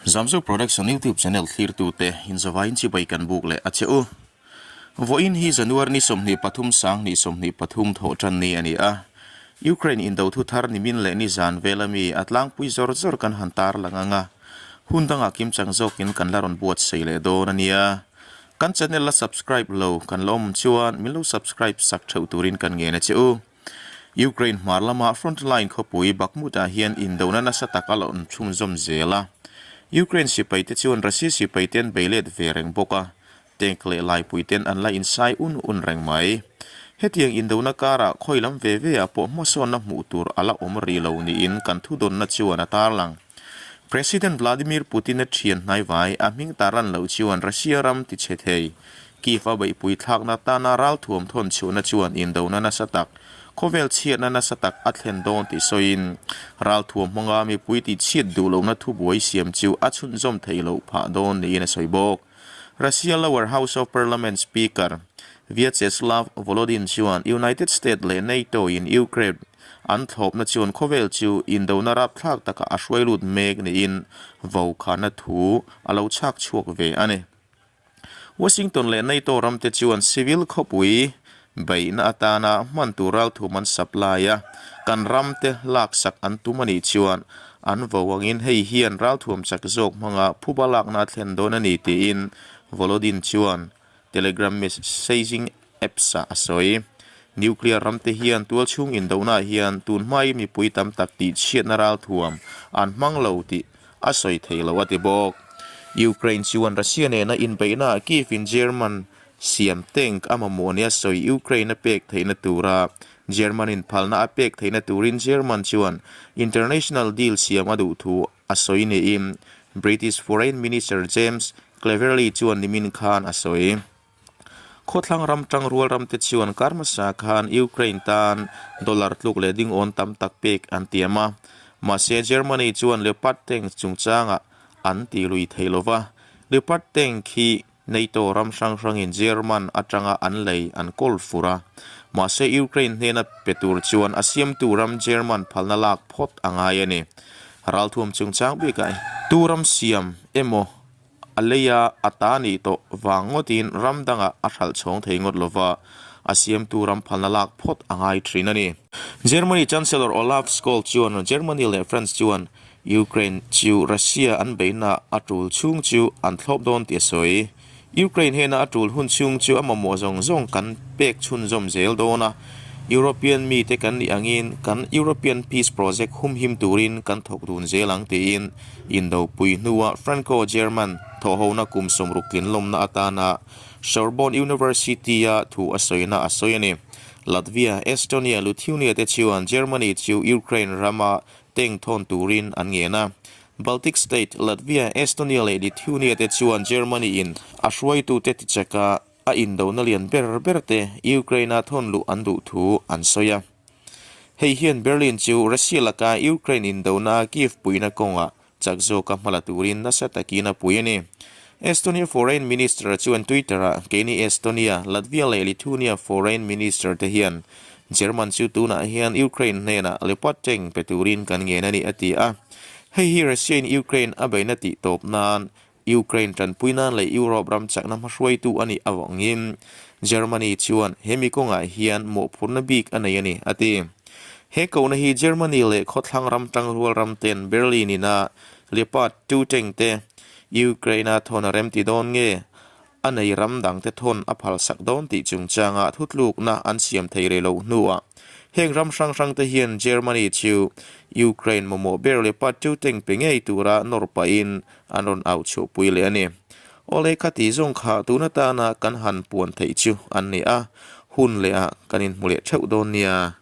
Zamzo Production YouTube channel thlirtute inzawaiin chibai kan buk leh a che u. Vawiin hi January ni 23 sang 23 thawh tan ni a ni a. Ukraine indo thu thar nimin leh nizan vela mi a tlangpui zawr zawr kan han tar lang ang a. Hun dangah kimchang zawkin kan la rawn buatsaih leh dawn a nia. Kan channel la subscribe lo kan la awm chuan min lo subscribe sak theuh turin kan ngen a che u. Ukraine hmar lama front line khawpui Bakhmut-ah hian indona nasa tak a la awm chhunzawm zel a. Ukraine sipaite chuan Russia sipaite an bei let ve reng bawk a, tank leh laipuiten an la insai un un reng mai. Hetiang indona karah khawi lam ve ve ah pawh hmasawnna hmuh tur a la awm rih lo niin kan thudawnna chuan a tarlang. President Vladimir Putin-a thian hnaivai a hming tarlan loh chuan Russia ram tichhe thei Kyiv a beihpui thlakna tana ralthuam thawn chhuahna chuan indona nasa tak, khawvel chhiatna nasa tak a thlen dawn tih sawiin, ralthuam hmanga mipui tihchhiat duh lohna thubuai siam chu a chhunzawm theih loh phah dawn niin a sawi bawk. Russia Lower House of Parliament Speaker Vyacheslav Volodin chuan United States leh NATO-in Ukraine an thlawpna chuan khawvel chu indona rapthlak takah a hruai lut mek niin vaukhana thu a lo chhak chhuak ve a ni. Washington leh NATO ramte chuan civil khawpui beihna atana hman tur ralthum an supply a, kan ramte laksak an tum a nih chuan an vo angin hei hian ralthuam chak zawk hmanga phuba lakna a thlen dawn a ni tiin Volodin chuan Telegram messaging apps-ah a sawi. Nuclear ramte hian tualchhung indohnaah hian tun hmain mipui tam tak tihchhiatna ralthuam an hmang lo tih a sawi thei lo a ti bawk. Ukraine chuan Russia nena inbeihnaah Kyiv in German siam tank a mamawh nia sawi Ukraine a pek theihna tura German in phalna a pek theihna turin German chuan international deal siam a duh thu a sawi niin British Foreign Minister James Cleverly chuan nimin khan a sawi. Khawthlang ram tangrual ramte chuan kar hmasa khan Ukraine tan dollar tluk leh dingawn tam tak pek an tiam a. Mahse Germany chuan Leopard tank chungchangah an ti lui thei lo va. Leopard tank hi NATO ram hrang hrangin German atanga an lei an kawl fur a. Mahse Ukraine hnena pe tur chuan a siamtu ram German phalna lak phawt a ngai a ni. Ralthuam chungchang bikah tu ram siam emaw A leia a ta nih tawh vang ngawtin ram dangah a hralh chhawng thei ngawt lova, a siamtu ram phalna lak phawt a ngai thin a ni. Germany Chancellor Olaf Scholz chuan Germany leh France chuan Ukraine chu Russia an beihna a tul chhung chu an thlawp dawn tih a sawi. Ukraine hena a tul hun chhung chu a mamawh zawng zawng kan pek chhunzawm zel dawn a, European mite kan nih angin kan European Peace Project humhim turin kan thawk dun zel ang tiin Indopui hnua Franco-German thawhhona kum 60 tlinlawmna atana Sorbonne University-a thu a sawina a sawi a ni. Latvia, Estonia, Lithuania te chuan Germany chu Ukraine rama tank thawn turin an ngen a. Baltic state Latvia, Estonia leh Lithuania te chuan Germany-in a hruaitute tichaka a indona lian ber ber te Ukraine-a thawn luh an duh thu an sawi a. Hei hian Berlin chu Russia laka Ukraine indona Kyiv puihna kawngah chak zawka hmala turin nasa takin a pui a ni. Estonia Foreign Minister chuan Twitter-ah keini Estonia, Latvia leh Lithuania Foreign Minister te hian German chu tunah hian Ukraine hnenah Leopard tank pe turin kan ngen a ni a ti a. Hei hi Russia-in Ukraine a beihna tih tawp nan Ukraine tanpui nan leh Europe ram chakna hmahruaitu a nih avangin Germany chuan he mi kawngah hian mawhphurhna bik a nei a ni, a ti. He kohna hi Germany leh khawthlang ram tangrual ram ten Berlin ina Leopard 2 tank te Ukraine-a thawn a remti dawn nge a nei ram dangte thawn a phalsak dawn tih chungchanga thutlukna an siam thei rih loh hnuah heng ram hrang hrangte hian Germany chu Ukraine mamawh ber Leopard 2 tank pe ngei tura nawr pahin an rawn auh chhuahpui leh a ni. Awle khati zawng kha tun atana kan han puan theih chu an ni a, hun lehah kan inhmu leh theuh dawn nia.